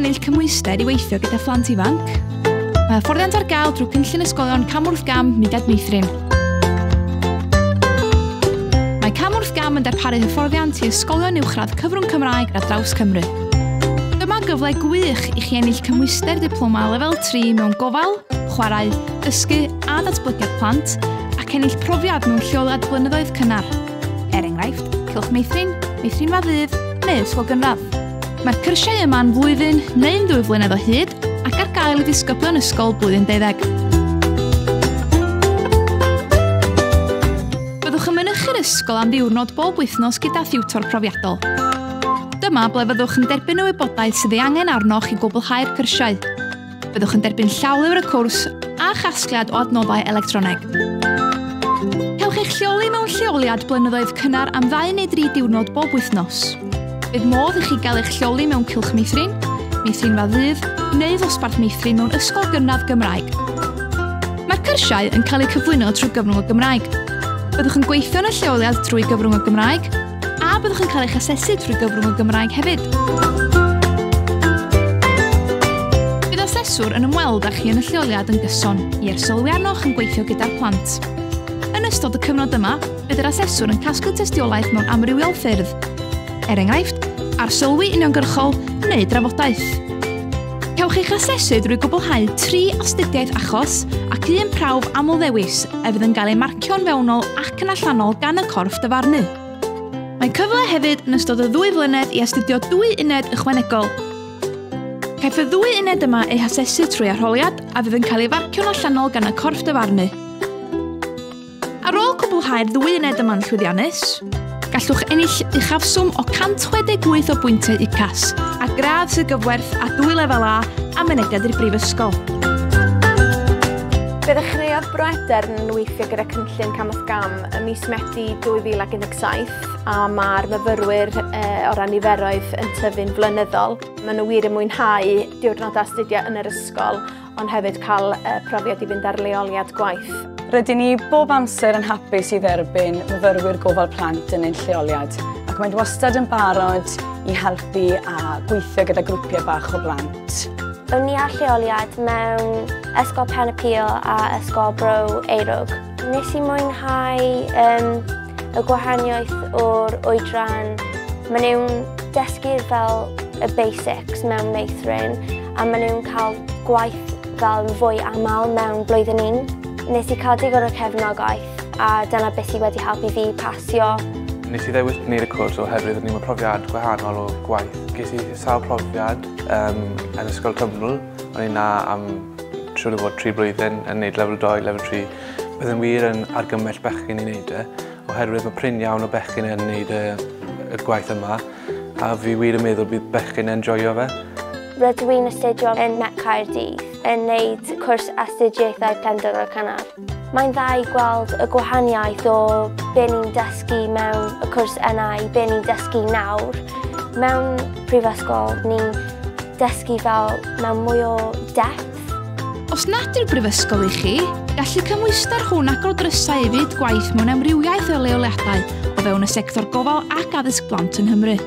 ennill cymhwyster i weithio gyda phlant ifanc? Mae hyfforddiant ar gael drwy cynllun ysgolion Cam wrth Gam Mudiad Meithrin. Mae Cam wrth Gam yn darparu hyfforddiant i ysgolion uwchradd cyfrwng Cymraeg ar draws Cymru. Dyma gyfle gwych i chi ennill cymhwyster diploma lefel 3 mewn gofal, chwarae, dysgu a datblygiad plant ac ennill profiad mewn lleoliad blynyddoedd cynnar. Er enghraifft, Cylch Meithrin, Meithrinfa Ddydd neu Ysgol Gynradd. Mae'r cyrsiau yma'n flwyddyn neu'n ddwy flynedd o hyd ac ar gael i ddisgyblion ysgol blwyddyn 12. Byddwch yn mynychu'r ysgol am ddiwrnod bob wythnos gyda thiwtor profiadol. Dyma ble fyddwch yn derbyn y wybodaeth sydd ei angen arnoch i gwblhau'r cyrsiau. Byddwch yn derbyn llawlyfr y cwrs a chasgliad o adnoddau electroneg. Cewch eich lleoli mewn lleoliad blynyddoedd cynnar am 2 neu 3 diwrnod bob wythnos. Bydd modd i chi gael eich lleoli mewn cylch meithrin, meithrinfa ddydd neu ddosbarth meithrin mewn ysgol gynradd Gymraeg. Mae'r cyrsiau yn cael eu cyflwyno trwy gyfrwng y Gymraeg. Byddwch yn gweithio yn y lleoliad trwy gyfrwng y Gymraeg a byddwch yn cael eich asesu trwy gyfrwng y Gymraeg hefyd. Bydd aseswr yn ymweld â chi yn y lleoliad yn gyson i arsylwi arnoch yn gweithio gyda'r plant. Yn ystod y cyfnod yma, bydd yr aseswr yn casglu tystiolaeth mewn amrywiol ffyrdd, er enghraifft, arsylwi uniongyrchol neu drafodaeth. Cewch eich asesu drwy gwblhau 3 astudiaeth achos ac un prawf amlddewis a fydd yn cael ei marcio'n fewnol ac yn allanol gan y corff dyfarnu. Mae cyfle hefyd yn ystod y 2 flynedd i astudio 2 uned ychwanegol. Caiff y 2 uned yma eu hasesu trwy arholiad a fydd yn cael ei farcio'n allanol gan y corff dyfarnu. Ar ôl cwblhau'r 2 uned yma'n llwyddiannus, gallwch ennill uchafswm o 168 o bwyntiau UCAS a gradd sydd gyfwerth â 2 lefel A a mynediad i'r brifysgol. Fe ddechreuodd Bro Edern yn weithio gyda cynllun Cam wrth Gam ym mis Medi 2017 a mae'r myfyrwyr o ran niferoedd yn tyfu'n flynyddol. Maen nhw wir yn mwynhau diwrnod astudio yn yr ysgol, ond hefyd cael profiad i fynd ar leoliad gwaith. Rydyn ni bob amser yn hapus i dderbyn myfyrwyr gofal plant yn ein lleoliad, ac mae'n wastad yn barod i helpu a gweithio gyda grwpiau bach o blant. O'n i ar lleoliad mewn Ysgol Pen y Pîl a Ysgol Bro Eirwg. Nes i mwynhau y gwahaniaeth o'r oedran. Maen nhw'n dysgu fel y basics mewn meithrin a maen nhw'n cael gwaith fel fwy aml mewn blwyddyn 1. Nes i cael digon o cefnogaeth a dyna beth sydd wedi helpu fi pasio. Nes i ddewis gwneud y cwrs oherwydd o'n i'n profiad gwahanol o gwaith. Ges i sawl profiad yn Ysgol Cymru. O'n i 'na am siŵr o fod 3 blwyddyn yn gwneud lefel 2, lefel 3. Byddwn wir yn argymell bechgyn i wneud e, oherwydd mae prin iawn o bechgyn yn gwneud y gwaith yma, a fi wir yn meddwl bydd bechgyn yn joio fe. Rydw i'n astudio yn Met Caerdydd yn gwneud cwrs astudiaethau plentyndod cynnar. Mae'n dda i gweld y gwahaniaeth o be ni'n dysgu mewn y cwrs yna i be ni'n dysgu nawr. Mewn prifysgol, ni'n dysgu fel mewn mwy o depth. Os nad yw'r brifysgol i chi, gall y cymhwyster hwn agor drysau i fyd gwaith mewn amrywiaeth o leoliadau o fewn y sector gofal ac addysg blant yng Nghymru.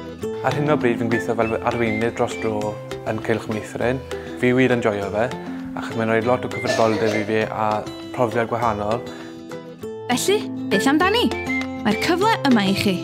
Ar hyn o bryd fi'n gweithio fel arweinydd dros dro yn Cylch Meithrin. Fi wir yn joio fe, achos mae'n rhoi lot o cyfrifoldeb i fi a profiad gwahanol. Felly, beth amdani? Mae'r cyfle yma i chi.